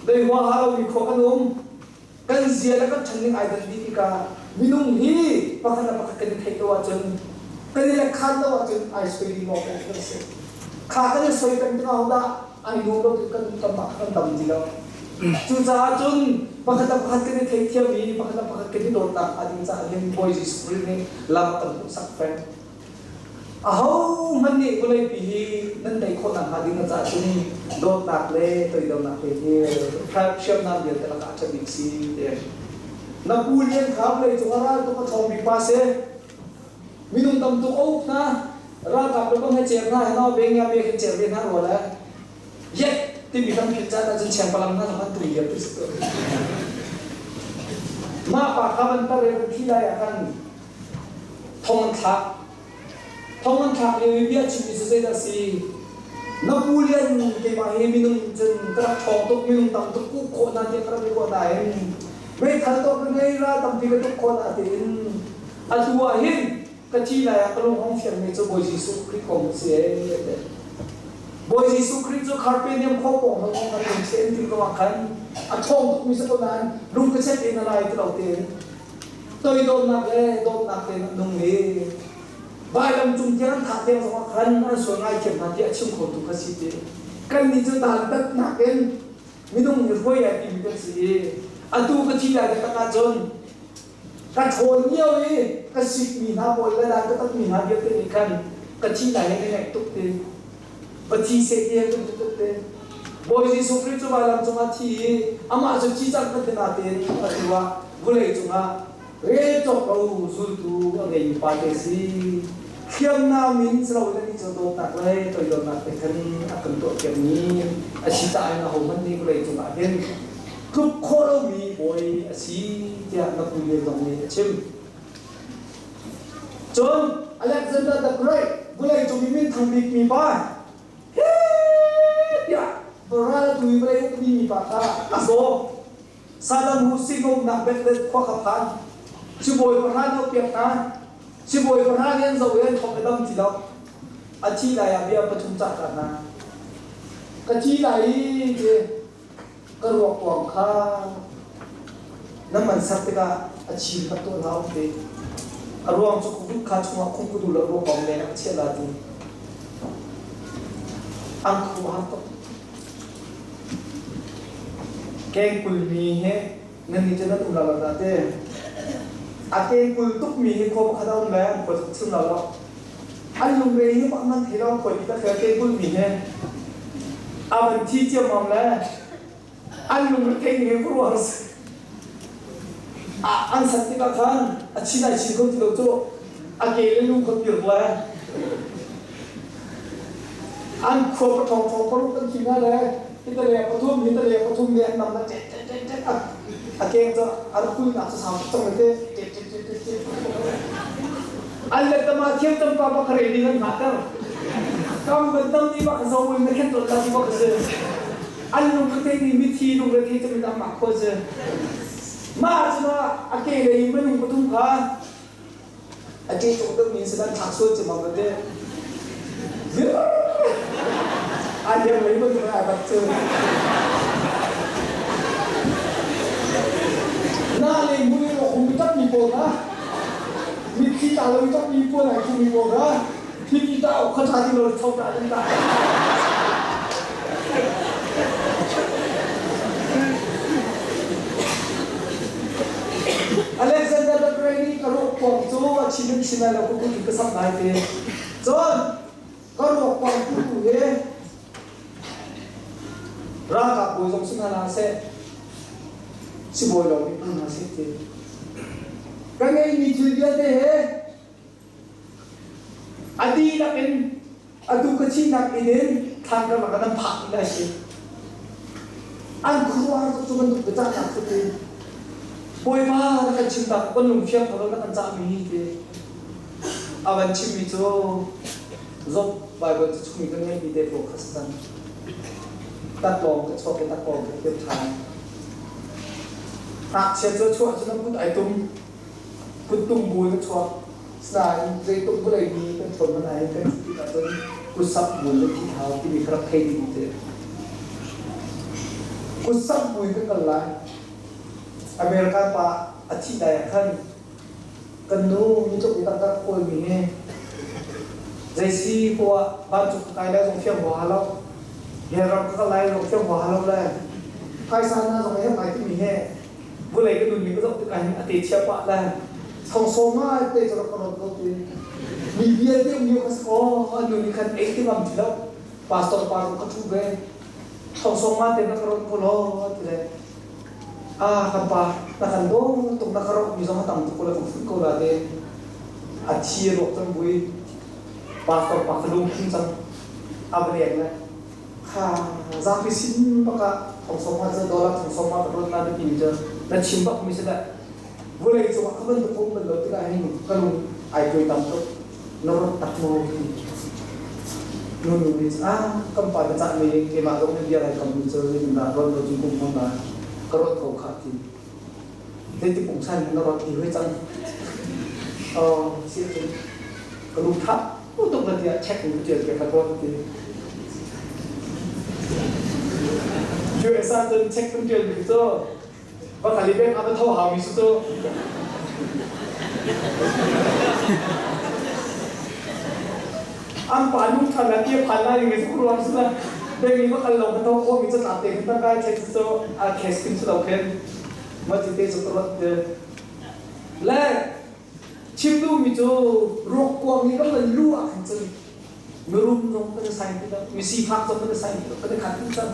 dei hua ha lo mi khua kan um kan zia le kan ṭhan ning ai dan dih tikah minung hi pakhat le pakhat kan i theih lo ahcun. Kan i lekkhan lo ahcun ai soi ding awk kan si. Kha kan i soi peng tikah hodah ai nuam lo kan kanmah kan dam ti lo. Cucaah cun pakhat le pakhat kan i theithiam i pakhat le pakhat kan i dawtnak hnga ding caah hin Bawi Jesuh Khrih nih lam a kan hmuhsak peng. Ahohmanh nih vawleipi hi nan tei khawh nakhnga ding caah cun dawtnak le toidornak he hi hriamnam vialte lakah a ṭha bik si ti. Na pu lian kha vawlei cung ah ral tuk a ṭhawng bik pa si. Minung tam tuk a uk hna. Ralkap le bang he cer hna he no beng ya be khin cer ve hna rua le yet timi kan philh caan ahcun chengpalang hna zong an tu liam ti si Mah pa kha van tar i van thi lai ah khan Thong an thlak. Thong an thlak lio i bia chimmi cu zeidah a si? Na pu lian keimah hi minung cun ka rak ṭhawng tuk, minung tam tuk kuh khawh hna tiah ka rak i ruah nain meithal tawk ka ngei ral tampi ka tuk khawh hna tiin atu ah hin ka thi lai ah ka lung hong fiangmi cu Bawi Jesuh Khrih kong a si ee a ti. Bawi Jesuh Khrih cu Carpenium khua pawng hna kong kan lung thlen ti ko ah khan a ṭhawng tukmi si ko nain lung ka chet in a lai ti lo tein toidornak le dawtnak tein an nung i vailam cung tiang an thah tiang zongah khan an sual ngaithiam hna tiah a chim khotu kha si ti. Kannih cu dantatnak in minung nih hruai ai timi kan si i atu ka thi lai taktak ahcun ka ṭhawn lio i ka sikmi hna pawl le dan ka tatmi hna vialte nih khan ka thi lai hi ka ngaih tuk ti. Va thi seh ti an kan ti tuk te. Bawi Jesuh Khrih cu vailam cungah thi i amah cu thi cang kan ti nain atu ah vulei cungah rel cawk lo zultu a ngeimi pa te si. Hriamnam in si loin anih cu dawtnak le toidornak te khan a kan tuahpiakmi a si caah in ahohmanh nih vulei cungah hin tluk khawh lomi bawi a si tiah na pu Lian zong nih a chim. Cun Alexander the Great vawleicung i minthang bikmi pa he tiah ral tu i vawlei ukmi mipa kha a zaw. Saddam Hussein umnak Baghdad khua kha phan. Sibawi pahra nih piak hna. Sibawi pahra nih an zoh i an thawk i dam ti lo. A thi lai ah bia pathum cah ta hna. Ka thi lai i ti ka ruak kuang kha na man sak tikah a chim kha tuah hlah u ti. A ruang cu kut kha chungah khung ku duh lo ruak kong leng a chiah la ti. An khu har tuk. Kengkul mi he nan nih cu nan um la lo dah te. A kengkul tuk mi hi khua pakhat a um le an khua chim la lo. An lungre hi mah man thei lo khuai ti tak kengkul mi he a van thi ciammam le an lungre thei ning hi ruang an sat tikah khan a chin ai chin kho ti lo cu a ke le lu kha pir le an khua pathong thong paruk an thi hna le hitale pathum hitale pathum ne an nam na tet tet tet tet a keng cu a rak kulnak cu sau tuk cang te tet tet tet tet tet an le tama thiam tam pa pa khare ni nan hna ter kam ban tam ni ba ka zo na khen ton la ti ba ka se an lung ka te ni mithi lung re the chami dam ma kho se ma chuna a ke le manung pathum kha a ke tuk deuh mi sin an thlak sual ci mang te a liam lei bantuk ai bat cu na le mui ro hum tap mi pawl na mitthi ta lo tap mi pawl ai mi pawl na thi ta kha tha ti lo thau ta ta Alexander the Great nih ka ruak kuang cu a chim in chim lai lo ka kut in ka sak lai te. Cun ka ruak kuang putu hi ralkap bawi zong si hna hlah seh, sibawi lawng nih hmang hna seh ti. Ka ngeihmi thil vialte he A dihlak in atu ka thihnak inn in thlan karlak ah nan phak dih lai si. An khuaruahhar tuk cu bantuk biacahnak cu ti. Bawipa na kan chim tak kan lung fiang kho lo na kan cahmi hi ti. A van chimmi cu Job Bible cu chung i kan ngeihmi te pawl kha si cang. Taklawng ka chuak i taklawng ka kir ṭhan. Ngakchia cu a chuah cun a kut ai tum. Kuttum bu in a chuak. Sinain zeitluk vawlei mi kan ṭhawn hmanh ahhin kan thih tik ahcun kutsamh bu in kan thi hau timi kha rak thei ding ti. Kutsamh bu in kan kal lai. American pa a thih lai ah khan kan nu mitluk i taktak kawlmi hi Zei si poah vancung ka kai lai zong fiang huaha lo. Ram ka kal lai zong fiang huaha lo le phaisa hna zong he ngai timi he vulei ka nun ning ka zoh tikah hin a te chia pah le thongsawm ngai te cu rak ka rawt ko ti mi vialte um lio kha si kaw an nu nih khan ei ti ngam ti lo pastor pa zong ka ṭhu ve thongsawm nga te na ka rawt ko law ti le ah kan pa na kan daw tuk na ka rawh mi zong a tam tuk ko le ka phut ko la te a thi a ruak cang bui pastor pa ka lungthin cang a va leng le kha zapi sin bak ah thongsawm nga cu dollar thongsawm nga ka rawt la na ti mi cu na chim bak mi si le vulei cungah ka bantuk um bal lo tikah hin ka lung ai tuai tam tuk na rawt tak maw ti nu nu nih ah kan pa na cah mi keimah zong nih bia lai kam mi cu zeitin dah rawt lo cung kum hmang na ka rawt ko kha ti zeiti pungsan na rawt ti hoi cang oh si cun ka lung tha tuk na tiah check in ka tial piak ka tuan ti US ah cun check kan tial mi cu va kal i bank ah va tho hau mi cu an pa nu than la tia phan lai ngi ku ruang sila bank i va kal lo ka tho kho mi cu tlak te kan kai check cu a cash kin su lo khen ma ti te cu ka te le Chim duhmi cu ruakkuang i kan van luh ah khan cun mirum zong kan i sai ti lo, mi sifak zong kan i sai ti lo, kan i khat dih cang.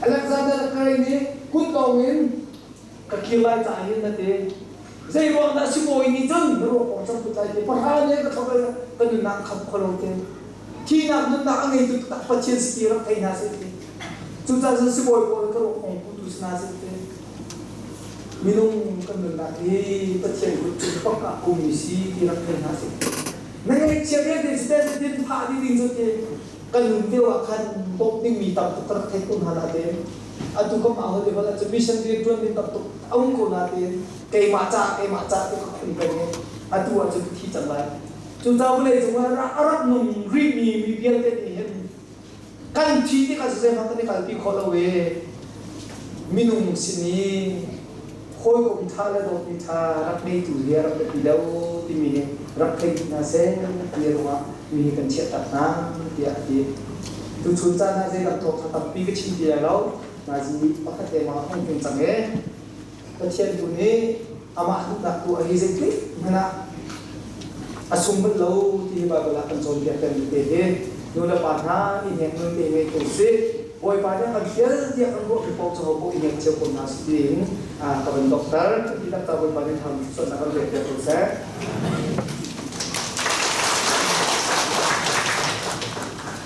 Alexander the Great nih kut lawng in ka kir lai caah hin na ti. Zei ruang dah sibawi nih cun na ruakkuang cang put lai ti pahra ne ka thlop lai ka nunnak khamh kho lo te. Thihnak nunnak a ngeitu taktak Pathian si ti rak thei hna seh ti. Cucaah cun sibawi pawl ka ruakkuang putu si hna seh ti. Minung kan nunnak hi Pathian kut cung bak ah ummi si ti rak thei hna sih. Na ngaihchia vialte siten tin phah dih ding cu ti kan nun lio ah khan bawmh dingmi tam tuk ka rak thei ko hna natein atu ka mah hol level ah cun mission rian ṭuan ding tam tuk a um ko natein keimah ca keimah ca ti ka khun peng i atu ah cun ka thi cang lai. Cucaah vawlei cung ah a rak nung rihmi mi vialte nih hin Kan thi tikah zeihmanh kan i kalpi khawh lo i minung sin i hawikom ṭha le dawtmi ṭha rak ngeitu hi a rak biapi lo timi hi rak thei hna seh ti ruangah mi hi kan chiahtak hna tiah a ti. Tuchun caan ah zeidang thawngṭha tampi ka chim ti lai lo. Nazi pakhat te ma hung tling cang e. Pathian tu nih amah duhnak tu a hi zeitik hmanh ah a sung bal lo ti hi Baibal ah kan cawnpiak pengmi te hi nu le pa hna i hnek nun te ngei ko sih. Bawipa nih a kan fial tiah kan ruahmi paoh cu hopaoh i hnek cio ko hna sih tiin ka van dokter. Cuti tak ta Bawipa nih thang suatnak kan pek piak ko seh.